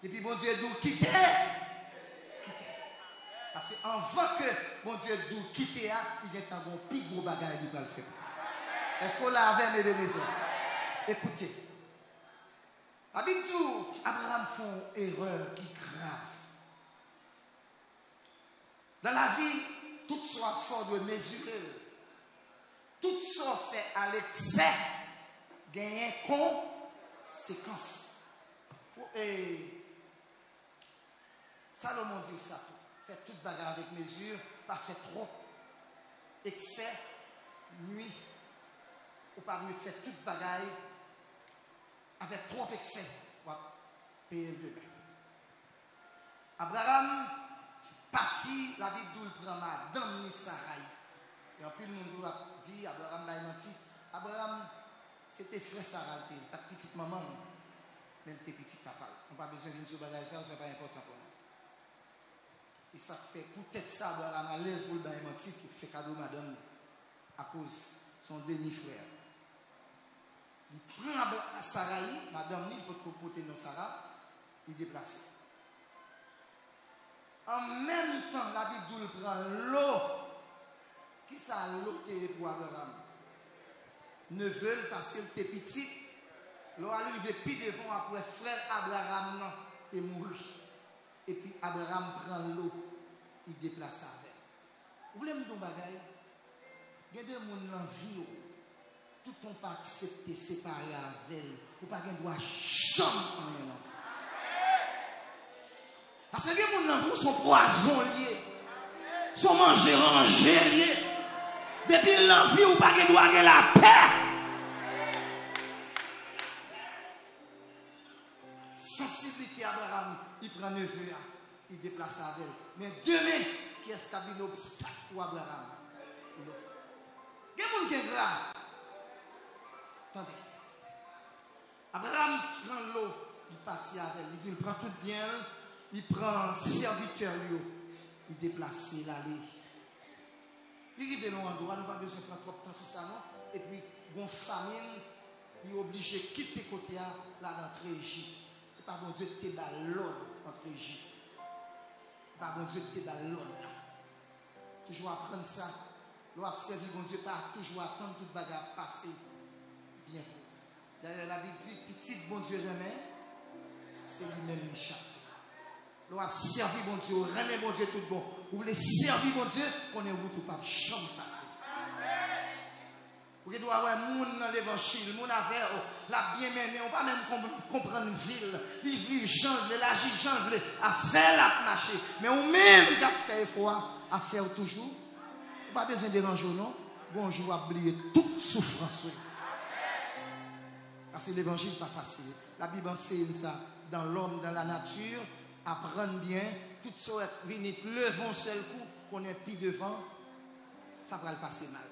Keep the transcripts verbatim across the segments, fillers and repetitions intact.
Depi Bondye di w kite, kite. Paske anvan ke Bondye di w kite a, li gentan gen yon pi gwo bagay li pral fè pou ou. Èske w la avè m, Ebenezer? Ekoute. Labib di w, Abraram fè yon erè ki grav. Dans la vie, tout sa w ap fè, w dwe mezire l. Tout sa w fè a leksè genyen konsekans. Pou, e, Salomon di w sa tou. Fè tout bagay avèk mezi, pa fè twòp. Eksè nwi. Ou pa dwe fè tout bagay avèk twòp eksè. W ap peye l demen. Abraram pati, Labib di w l pran madanm li Saray. E anpil moun tou ap di Abraram bay manti. Abraram, se te frè Sara l te ye, li pa t pitit manman l, men l te pitit papa l. Nou pa bezwen vin sou bagay sa yo, sa pa enpòtan pou nou. E sa k fè, poutèt sa, Abraram alèz pou l bay manti, pou l fè kado madanm li. Akoz se yon demi frè. Li pran Abra-, Sarayi, madanm li, li potko pote non Sara, li deplase. An menm tan, Labib di w l pran Lo. Kisa Lo te ye pou Abraram? Neve l, paske l te pitit. Lè w al rive pi devan, w ap wè frè Abraram nan te mouri. Epi Abraram pran Lo, li deplase avè l. Ou vle m di w yon bagay? Gen de moun nan vi w, toutan w pa aksepte separe avè l, ou pa gen dwa janm anyen nan vi w. Paske gen moun nan vi w, se yon pwazon li ye. Se yon manje ranje li ye. Depi l nan vi w, ou pa gen dwa gen lapè. Sansiblite Abraram, li pran neve a, li deplase avè l. Men demen, kiyès k ap vin obstak pou Abraram? Lo. Gen moun ki engra. Tande. Abraram pran Lo, li pati avè l. Li di l pran tout byen l, li pran sèvitè l yo, li deplase l ale. Li rive nan yon andwa, nou pa bezwen pran twòp tan sou sa non. Epi, gon famin, li oblije kite kote a, l al antre Ejip. E pa Bondye ki te ba l lòd antre Ejip. E pa Bondye ki te ba l lòd la. Toujou aprann sa. Lè w ap sèvi Bondye, pa toujou atann tout bagay ap pase byen pou ou. Dayè, Labib di, pitit Bondye renmen, se li menm li chatye. Lè w ap sèvi Bondye, ou renmen Bondye tout bon, ou vle sèvi Bondye, konnen wout ou p ap janm fasil. Ou gen dwa wè moun nan levanjil, moun avè w, l ap byen mennen, ou pa menm konp-, konprann vi l. Li viv jan l vle, l aji jan l vle, afè l ap mache. Men ou menm k ap fè efò a, afè w toujou. Ou pa bezwen deranje w non. Gon jou w ap bliye tout soufrans ou. Paske levanjil pa fasil. Labib anseye n sa. Dans l'homme, dans la nature, aprann byen, tout sa w wè k vini, k leve yon sèl kou, konnen pi devan, sa pral pase mal.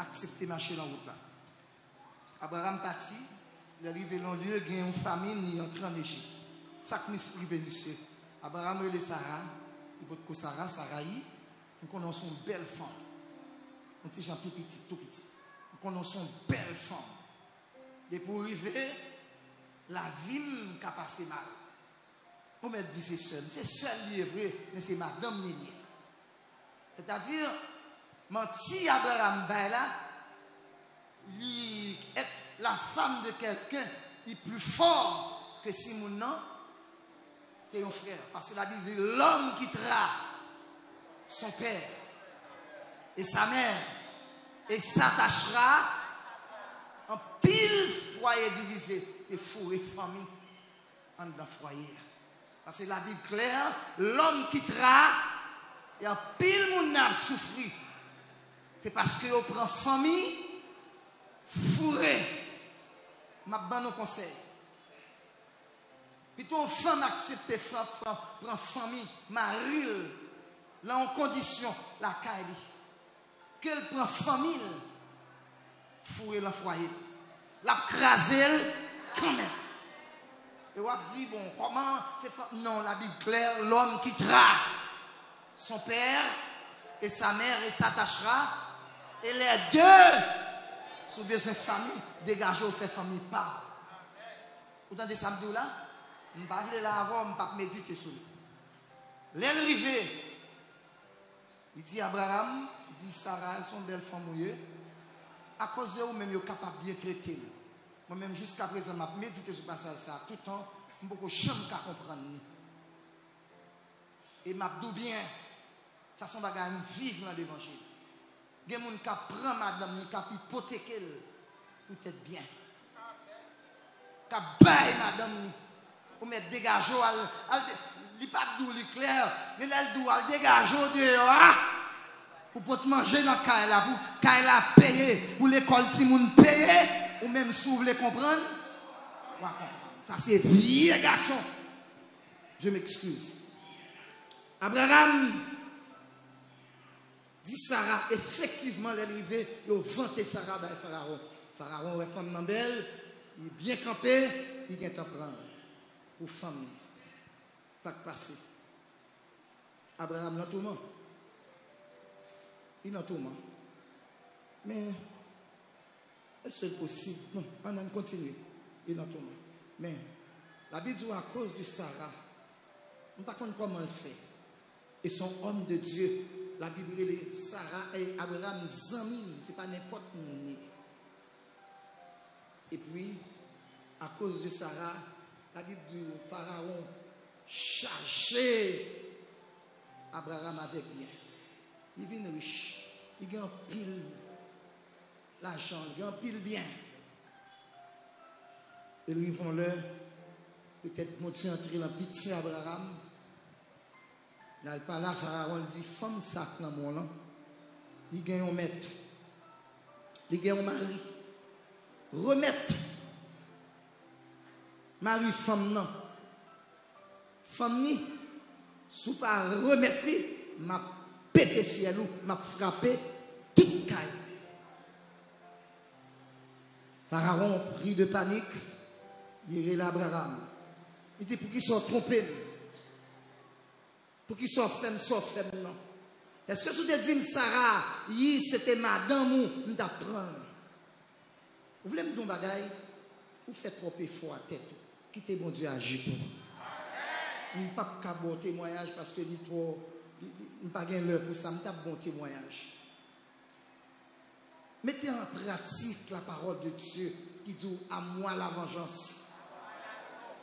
Aksepte mache nan wout la. Abraram pati, lè l rive nan lye, gen yon famin, li antre ann Ejip. Sa k mis-, rive misye? Abraram rele Sara, li potko Sara, Sarayi, m konnen w se yon bèl fanm. Yon ti jan pi piti, tou piti. M konnen w se yon bèl fanm. Depi w rive, lavi m ka pase mal. Ou mèt di se sè m. Se sè l li ye vre, men se madanm li l ye. Sètadi, manti Abraram bay la, li être la femme de quelqu'un, li pli fò ke si moun nan te yon frè. Paske Labib di, l'homme quittera son père et sa mère et s'attachera, anpil fwaye divize, se foure fanmi anndan fwaye a. Paske Labib klè, l'homme quittera, e anpil moun nan ap soufri. Se paske yo pran fanmi foure. M ap ban nou konsèy. Pito yon fanm aksepte fran-, pran, pran fanmi mari l nan yon kondisyon lakay li, ke l pran fanmi l foure lan fwaye l. L ap kraze l kanmenm. E w ap di, bon, kòman se fanm? Non, Labib klè, l'homme quittera son père et sa mère et s'attachera, et les deux, si w bezwen fanmi, degaje w fè fanmi pa w. Ou tande sa m di w la? M pa vle la avè w, m p ap medite sou li. Lè l rive, li di Abraram, li di Sara, se yon bèl fanm ou ye. Akoz de ou menm, yo kapab byen trete l. Mwen menm, jiskaprezan, m ap medite sou pasaj sa a toutan, m poko janm ka konprann li. E m ap di w byen, sa se yon bagay m viv nan levanjil. Gen moun k ap pran madanm li, k ap ipoteke l poutèt byen. K ap bay madanm li. Ou mèt degaje w, al, al de-, li p ap di w li klè, men lè l di w al degaje w deyò a, pou pot manje nan kay la, pou kay la peye, pou lekòl timoun peye, ou menm si w vle konprann, w a konprann. Sa se vye gason. Je m'excuse. Abraram di Sara, efektivman, lè l rive, yo vante Sara bay Farawon. Farawon wè fanm nan bèl, li byen kanpe, li gentan pran l pou fanm li. Sa k pase? Abraram nan touman. Li nan touman. Men, èske l posib? Non, ann, ann kontinye. Li nan touman. Men, Labib di w akoz de Sara, m pa konn kòman l fè. E se yon òm de Dye. Labib rele Sara e Abraram zanmi l, se pa nenpòt moun li ye. Epi, akoz de Sara, Labib di w Farawon chaje Abraram avèk byen. Li vin rich. Li gen anpil lajan, li gen anpil byen. E l rive yon lè, petèt Bondye antre nan pitye Abraram. L al pale a Farawon, li di, fanm sa k nan men w lan, li gen yon mèt. Li gen yon mari. Remèt mari fanm nan. Fanm ni, si w pa remèt li, m ap pete fyèl ou, m ap frape tout kay. Farawon pri de panik, li rele Abraram. Li di, poukisa w twonpe m? Poukisa w fè m sa w fè m nan? Èske si w te di m Sara, yi, se te madanm ou, m t ap pran l? Ou vle m di w yon bagay? Ou fè twòp efò a tèt ou. Kite Bondye aji pou ou. M p ap ka ba w temwayaj paske li twò, li, li, m pa gen lè pou sa, m t ap ba w temwayaj. Mete an pratik la parole de Dieu ki di w, à moi la vengeance,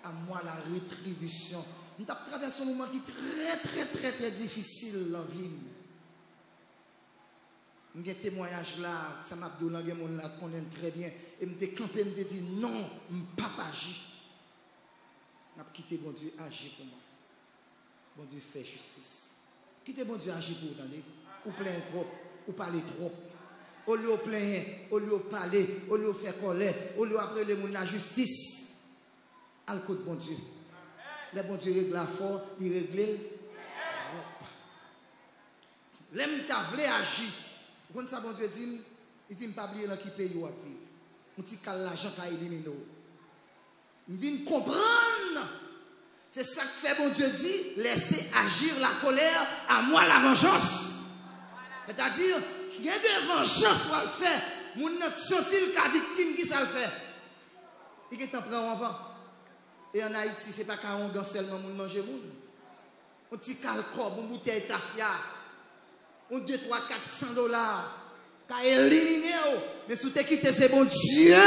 à moi la rétribution. M t ap travèse yon moman ki trè, trè, trè, trè difisil nan vi m. M gen temwayaj la, sa m ap di w lan, gen moun la k konnen l trè byen. E m te kanpe, m te di, non, m p ap aji. M ap kite Bondye aji pou mwen. Bondye fè jistis. Kite Bondye aji pou ou, tande. Ou plenyen twòp, ou pale twòp. Olye w plenyen, olye w pale, olye w fè kòlè, olye w ap rele moun lajistis, al kot Bondye. Lè Bondye regle afè w, li regle l twòp. Lè m ta vle aji, ou konn sa Bondye di m? Li di m pa bliye nan ki peyi w ap viv. Yon ti kal lajan ka elimine w. M vin konprann. Se sa k fè Bondye di, laissez agir la colère, à moi la vengeance. Sètadi, gen de vanjans w al fè, moun nan t santi l ka viktim, kisa l fè? Li gentan pran w anvan. E ann Ayiti, se pa ka ongan sèlman moun manje moun. Yon ti kal kòb, yon boutèy tafya, yon de, twa, kat san dola, ka elimine w. Men si w te kite, se Bondye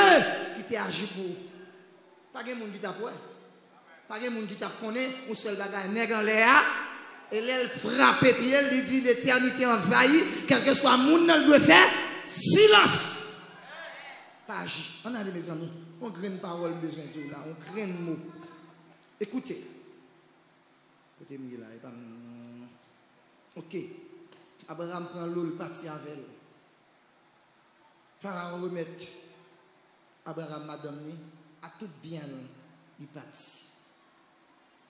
ki te aji pou ou. Pa gen moun ki t ap wè. Pa gen moun ki t ap konnen, yon sèl bagay, nèg anlè a, e lè l frape pye l, li di, letènite anvayi, kèlkeswa moun nan, l dwe fè silans. Pa aji. Ann ale, mezanmi. Yon grenn pawòl m bezwen di w la, yon grenn mo. Ekoute. Kote m ye la, e pa m. Oke. Abraram pran lo l, pati avè l. Farawon remèt Abraram madanm li a tout byen l, li pati.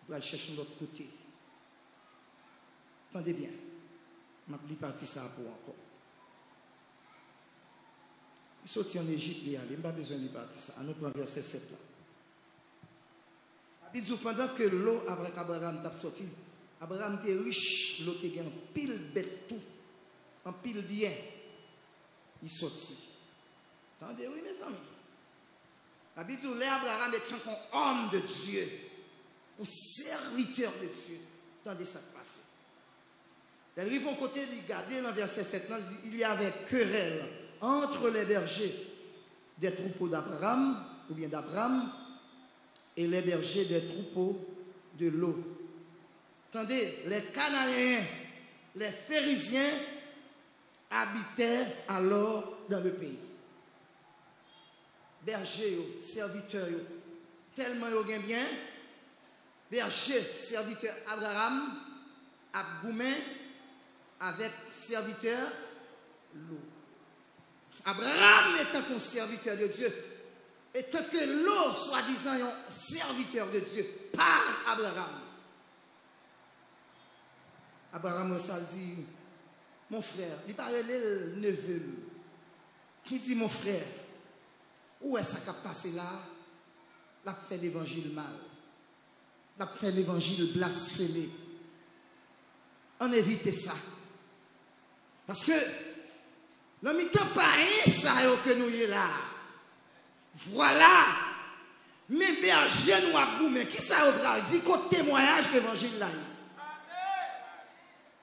Li pral chèche yon lòt kote. Tande byen. M ap li pati sa a pou w ankò. Li soti ann Ejip, li ale. M pa bezwen li pati sa a. Ann nou pran vèsè sèt la. Labib di w, pandan ke Lo avèk Abraram t ap soti, Abraram te rich, Lo te gen anpil bèt tou, anpil byen. Li soti. Tande wi, mezanmi. Labib di w, lè Abraram, étant un homme de Dieu, Un serviteur de Dieu. Tande sa k pase. Lè l rive yon kote, li gade nan vèsè sèt lan, li di, il y avait querelle entre les bergers des troupeaux d'Abraham, oubyen d'Abram, et les bergers des troupeaux de Lot. Tande, les Cananéens, les Phérésiens habitaient alors dans le pays. Bèje yo, sèvitè yo, tèlman yo gen byen, bèje, sèvitè Abraham ap goumen avèk sèvitè Lo. Abraham etan kon sèvitè de Dye, etan ke Lo, swadizan yon sèvitè de Dye pa Abraham. Abraham wè sa, l di, mon frè, li pa rele l neve m. Li di, mon frè, ou wè sa k ap pase la a? L ap fè levanjil mal. L ap fè levanjil blasfeme. Ann evite sa. Paske nan mitan payen sa yo ke nou ye la a, vwala, men bèje nou ap goumen. Kisa yo pral di? Kot temwayaj levanjil la ye?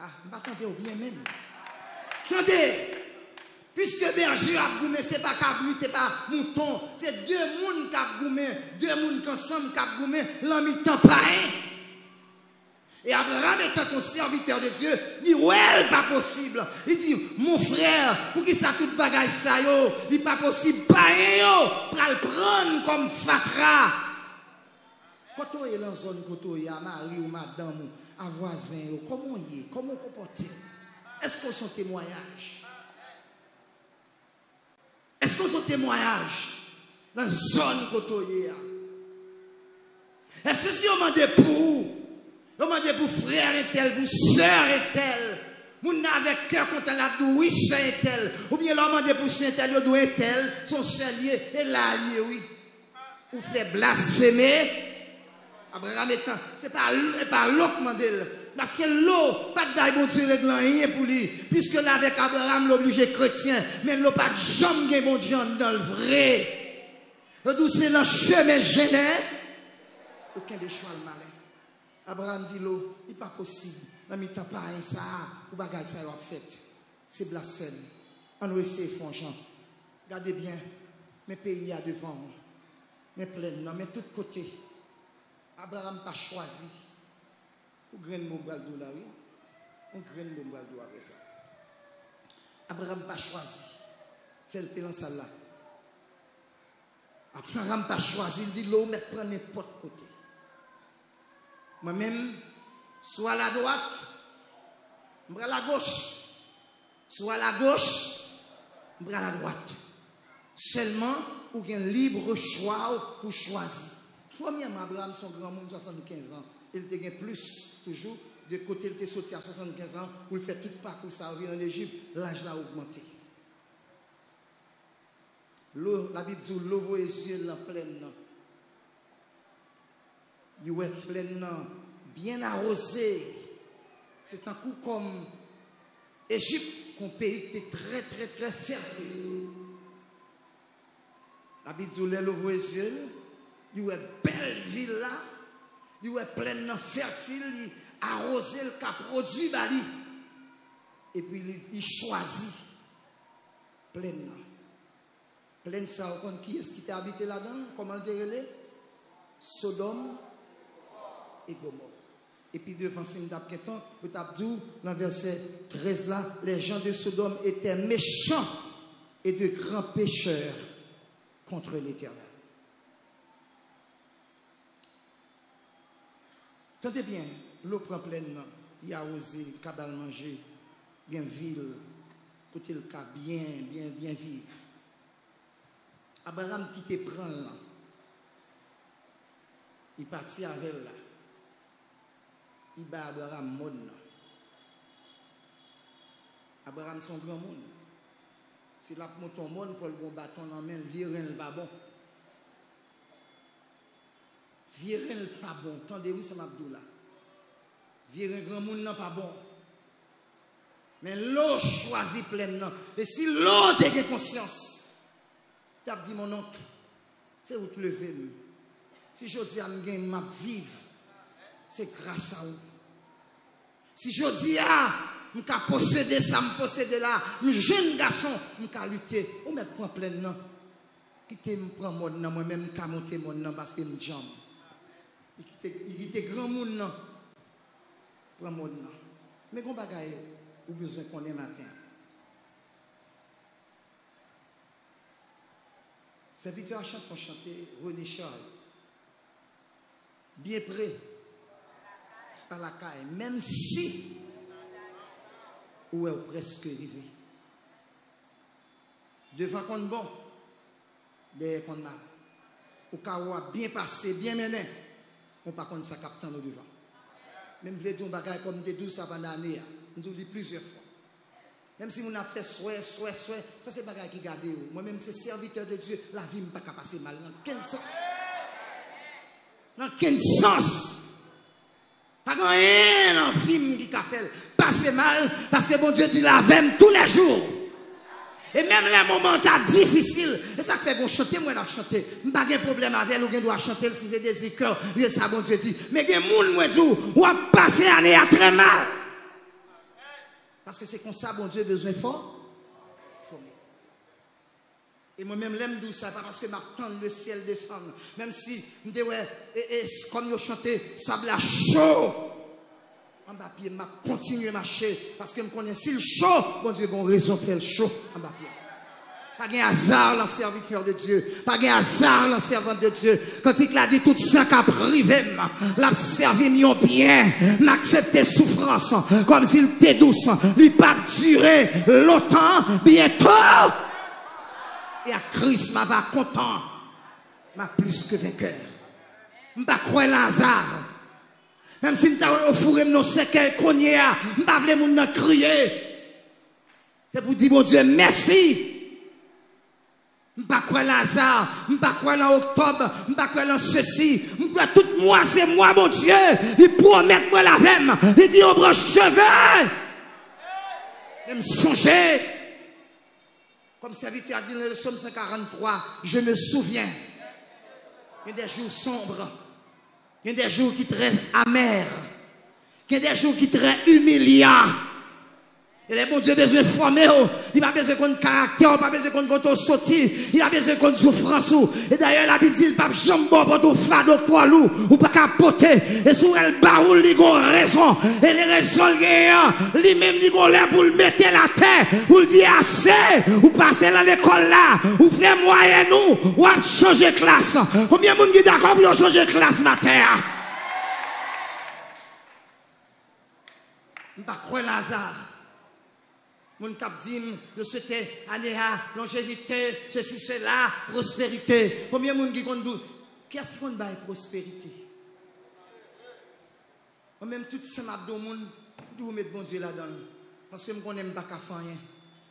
Ah, m pa tande w byen menm. Tande! Piske bèje yo ap goumen, se pa kabrit, se pa mouton, se de moun k ap goumen, de moun k ansanm k ap goumen nan mitan payen. E Abraham, etan ke yon sèvitè de Dye, li wè l pa posib. Li di, mon frè, poukisa tout bagay sa yo? Li pa posib. Payen yo pral pran n kòm fatra. Kote w ye nan zòn kote w ye a, mari w, madanm ou, a vwazen yo, kòman w ye? Kòman w konpòte w? Èske w se yon temwayaj? Èske w se yon temwayaj nan zòn kote w ye a? Èske si yo mande pou ou, yo mande pou frè entèl, pou sè entèl, moun nan avèk kè kontan l ap di w wi sè entèl, oubyen lè w mande pou sè entèl, yo di w entèl, se yon sè l ye, e la l ye wi. Ou fè blasfeme. Abraham etan, se pa, se pa Lo k mande l. Paske Lo pa t bay Bondye règle anyen pou li. Piske l avèk Abraham, l oblije kretyen. Men Lo pa t janm gen Bondye anndan l vre. Yo di w se nan chemen jennen ou kenbe chwal malen. Abraham di Lo, li pa posib. Nan mitan payen sa a, pou bagay sa yo ap fèt. Se blasfèm. Ann nou eseye fè yon jan. Gade byen, men peyi a devan w. Men plèn nan, men tout kote. Abraham pa chwazi. Yon grenn mo m pral di w la, wi. Yon grenn mo m pral di w apre sa. Abraham pa chwazi. Fè l pe lan sal la. Abraham pa chwazi, l di Lo, ou mèt pran nenpòt kote. Mwen menm, si w al adwat, m pral agoch. Si w al agoch, m pral adwat. Sèlman, ou gen libre chwa w pou chwazi. Premyèman, Abraham se yon granmoun swasannkenz an, e l te gen plis toujou, de kote l te soti a swasannkenz an, pou l fè tout pakou sa yo vin ann Ejip, laj la ogmante. Lo, Labib di w, Lo voye zye l nan plèn nan. Li wè plèn nan byen awoze. Se tankou kòm Ejip, yon peyi ki te trè, trè, trè fètil. Labib di w, lè Lo voye zye l, li wè bèl vil la, li wè plèn nan fètil, li awoze l, ka pwodui ba li. Epi li, li chwazi plèn nan. Plèn sa, ou konn kiyès ki te abite ladan l? Kòman l te rele? Sodòm e Gomò. Epi devan, si m t ap gen tan, yo t ap di w nan vèsè trèz la, les gens de Sodome étaient méchants et de grands pécheurs contre l'Éternel. Tande byen, Lo pran plèn nan, li awoze, li ka ba l manje, gen vil, kote l ka byen, byen, byen viv. Abraham ki te pran l lan, li pati avè l la. Li bay Abraham mòn nan. Abraham se yon granmoun. Si l ap monte yon mòn, fò l gen yon baton nan men l, vye ren l pa bon. Vye ren l pa bon. Tande wi sa m ap di w la. Vye ren granmoun nan pa bon. Men Lo chwazi plèn nan. E si Lo te gen konsyans, li t ap di, mon onk, se ou k leve m. Si jodi a m gen, m ap viv. Se gras a ou. Si jodi a, m ka posede sa m posede la, m jèn gason, m ka lite. Ou mèt pran plèn nan. Kite m pran mòn nan, mwen menm m ka monte mòn nan paske m djanm. Li kite, li kite granmoun nan pran mòn nan. Men gon bagay ou bezwen konnen maten. Sèvitè a chante yon chante, René Charles. Byen pre. Pa lakay. Menm si ou wè ou prèske rive. Devan konn bon, dèyè konn mal. Ou ka wè w ap byen pase, byen mennen, men w pa konn sa k ap tann ou devan. Men m vle di w yon bagay, kòm m te di w sa pandan ane a, m di w li plizyè fwa. Menm si moun ap fè swè, swè, swè, sa se bagay ki gade yo. Mwen menm se sèvitè de Dye, lavi m pa ka pase mal nan kenn sans. Nan kenn sans. Pa gen anyen nan vi m ki ka fè l pase mal, paske Bondye di l avè m toulèjou. E menm lè moman an ta difisil, e sa k fè gon chante mwen ap chante. M pa gen pwoblèm avè l, ou gen dwa chante l si se dezi kè w, e sa Bondye di. Men gen moun mwen di w, w ap pase ane a trè mal. Paske se konsa Bondye bezwen fò, fòme. E mwen menm, lè m di w sa, pa paske m ap tann le syèl desann. Menm si m te wè, e, e, kòm yo chante, sab la cho anba pye m, m ap kontinye mache. Paske m konnen si l cho, Bondye gen yon rezon k fè l cho anba pye m. Pa gen aza nan sèvitè de Dye. Pa gen aza nan sèvant de Dye. Kantik la di, tout sa k ap rive m, l ap sèvi m yon byen. M aksepte soufrans kòm si l te dous. Li p ap dire lontan, byento. E ak Kris, m ava kontan. M a plis ke venkè. M pa kwè nan aza. Menm si m ta wè yo foure m nan sèkèy kounye a, m pa vle moun nan kriye. Se pou di Bondye mèsi. M pa kwè nan aza, m pa kwè nan oktòb, m pa kwè nan sesi. M kwè tout mwa se mwa Bondye. Li pwomèt mwen l avè m. Li di yon branch cheve. Men m sonje, kòm sèvitè a di nan le psaume cent quarante-trois, je me souviens. Il y a des jours sombres. Il y a des jours qui très amers. Gen de jou ki trè imilyan. E lè Bondye bezwen fòme w, li pa bezwen konn karaktè w, pa bezwen konn kote w soti, li pa bezwen konn soufrans ou. E dayè, Labib di l p ap janm ba w pote yon fado k twò lou, ou pa ka pote. E si w wè l ba ou l, li gon rezon. E li rezon l genyen an, li menm li gon lè pou l mete l atè, pou l di ase, ou pase nan lekòl la, ou fè mwayèn ou, w ap chanje klas. Konbyen moun ki dakò pou yo chanje klas maten an? M pa kwè nan aza. Moun k ap di m, yo swete ane a, lonjevite, sesi, sela, pwosperite. Konbyen moun ki konn di w, kiyès ki konn bay pwosperite? Mwen menm, tout sa m ap di yon moun, m toujou met Bondye ladan l. Paske m konnen m pa ka fè anyen.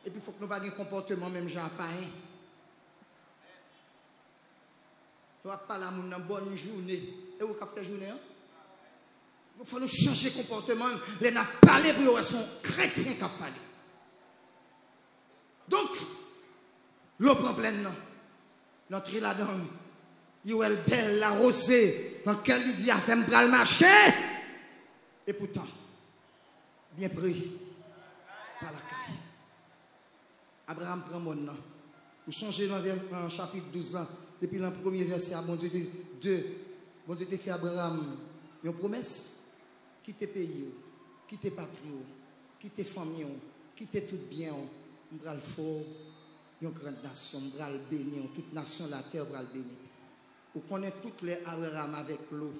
Epi fòk nou pa gen konpòteman menm jan a payen. Lè w ap pale a moun nan, bòn jounen. E ou k ap fè jounen an? Fò nou chanje konpòteman n lè n ap pale pou yo wè se yon kretyen k ap pale. Donk, lè w pran plèn nan, l antre ladan l, li wè l bèl, l awoze, nan kè l li di, afè m pral mache. Epoutan, byen pre pa lakay. Abraram pran mòn nan. Ou sonje nan vè-, nan chapit douz lan, depi nan premye vèsè a, Bondye te, de, Bondye te fè Abraram yon pwomès, kite peyi w, kite patri w, kite fanmi w, kite tout byen w, m pral fè w yon gran nasyon, m pral beni w, tout nasyon latè pral beni. Ou konnen tout lè Abraram avèk Lo,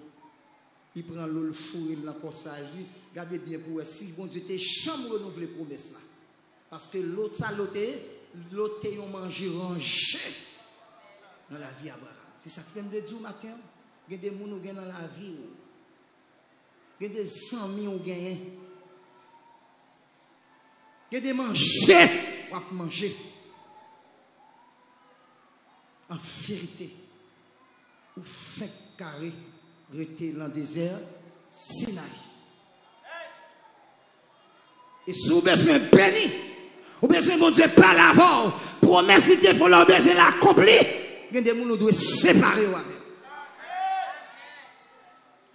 li pran Lo, l foure l nan kòsaj li, gade byen pou w wè si Bondye te janm renouvle pwomès la. Paske Lo, sa Lo te ye, Lo te yon manje ranje nan lavi Abraram. Se sa k fè m te di w maten an, gen de moun ou gen nan lavi w, gen de zanmi ou genyen, gen de manje w ap manje. An verite, ou fenk kare rete nan dezè Sinayi. E si w bezwen beni, ou bezwen Bondye pale avè w, pwomès li te fè w la, ou bezwen l akonpli, gen de moun ou dwe separe w avè l.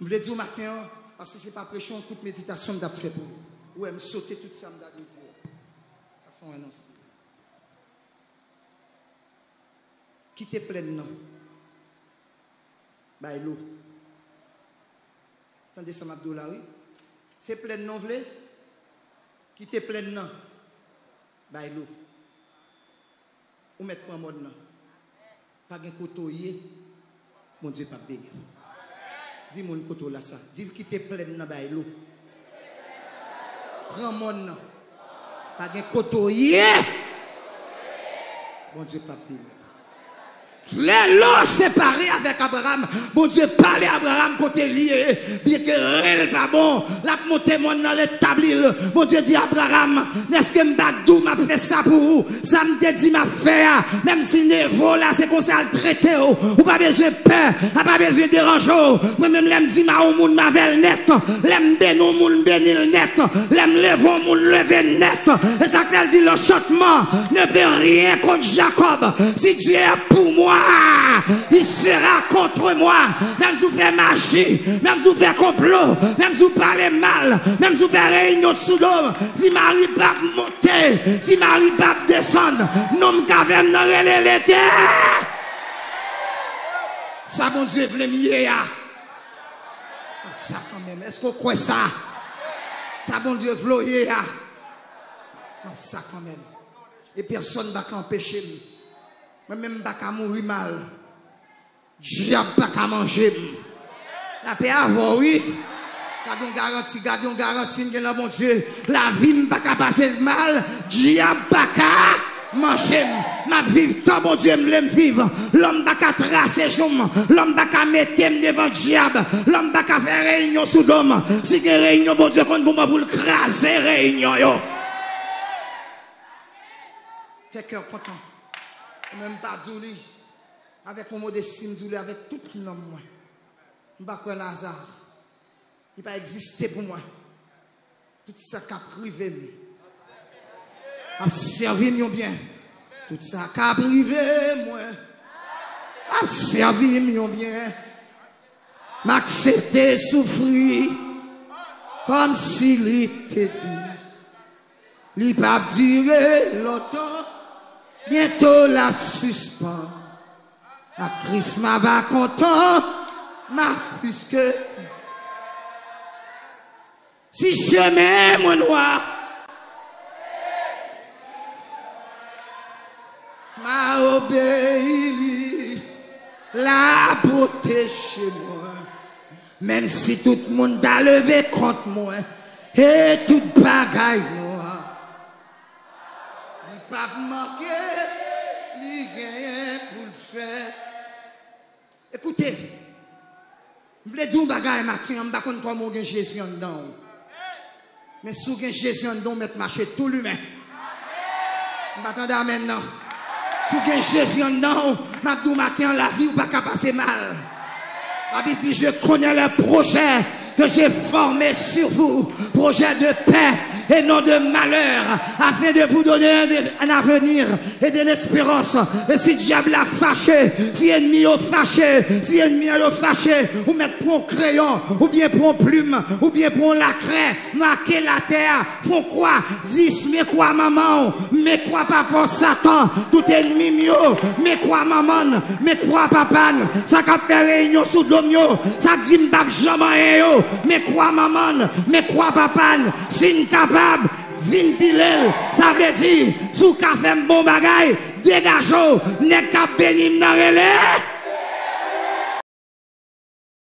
M vle di w maten an, Paske se pa preche, yon kout meditasyon m t ap fè pou ou. Ou wè, m sote tout sa m ta dwe di yo. Sa se yon anons. Kite plèn nan bay lou. Tande sa m ap di w la, wi. Se plèn nan w vle? Kite plèn nan bay lou. Ou mèt pran mòn nan. Pa gen kote w ye, Bondye p ap beni w. Di moun kote w la sa. Di l kite plèn nan bay lou. Pran mòn nan. Pa gen kote w ye, Bondye p ap beni w. Lè lò separe avèk Abraram, Bondye pale Abraram kote li ye. Byenke ren l pa bon, l ap monte mòn nan, l etabli l. Bondye di Abraram, èske m pa t di w m ap fè sa pou ou? Sa m te di m ap fè a, menm si nevo la se konsa l trete w, ou pa bezwen pè, sa pa bezwen deranje w. Mwen menm lè m di m a yon moun m avè l nèt, lè m beni yon moun m beni l nèt, lè m leve yon moun leve nèt. E sa k fè l di l'enchantement ne peut rien contre Jacob. Si Dieu est pour moi, il sera contre moi. Menm si w fè maji, menm si w fè konplo, menm si w pale mal, menm si w fè reyinyon sou do m, di mari p ap monte, di mari p ap desann, non m k avè m nan rele Letè. Sa Bondye vle m ye a. Sa kanmenm. Èske w kwè sa? Sa Bondye vle w ye a. Sa kanmenm. E pèsonn pa ka anpeche m. Mwen menm m pa ka mouri mal. Dyab pa ka manje m. Lapè avè w, wi. Gade yon garanti, gade yon garanti m gen nan Bondye. Lavi m pa ka pase mal. Dyab pa ka manje m. M ap viv tan Bondye m vle m viv. Lòm pa ka trase jou m. Lòm pa ka mete m devan dyab. Lòm pa ka fè reyinyon sou do m. Si gen reyinyon Bondye konn pou mwen pou l kraze reyinyon yo. Fè kè w kontan. Mwen menm m pa di w li. Avèk yon modesti, m di w li avèk tout nanm mwen. M pa kwè nan aza. Li pa egziste pou mwen. Tout sa k ap rive m ap sèvi m yon byen. Tout sa k ap rive mwen ap sèvi m yon byen. M aksepte soufri kòmsi li te dous. Li p ap dire lontan, byento l ap sispann. Ak Kris m ava kontan, m a plis ke si chemen mwen nwa, m a obeyi li, l a pwoteje mwen. Menm si tout moun ta leve kont mwen e tout bagay nwa, li p ap manke, li genyen pou l fè. Ekoute, m vle di w yon bagay maten an, m pa konn kòman w gen Jezi anndan w. Men si w gen Jezi anndan w, w mèt mache tou limen. M pa tande amèn nan. Si w gen Jezi anndan w, m ap di w maten an, lavi w pa ka pase mal. Labib di, je connais les projets que j'ai formés sur vous, projets de paix et non de malheur, afin de vous donner un, un avenir et de l'espérance. E si dyab la fache, si ènmi yo fache, si ènmi an yo fache, ou mèt pran yon kreyon, oubyen pran yon plim, oubyen pran yon lakrè, make latè a, fè yon kwa, di, men kwa manman w, men kwa papa w Satan, tout ènmi m yo, men kwa manman n, men kwa papa n, sa k ap fè reyinyon sou do m yo, sa k di m p ap janm anyen yo, men kwa manman n, men kwa papa n, si n kapab, vin pile l. Sa vle di, si w ka fè m bon bagay, degaje w, nèg k ap beni m nan rele.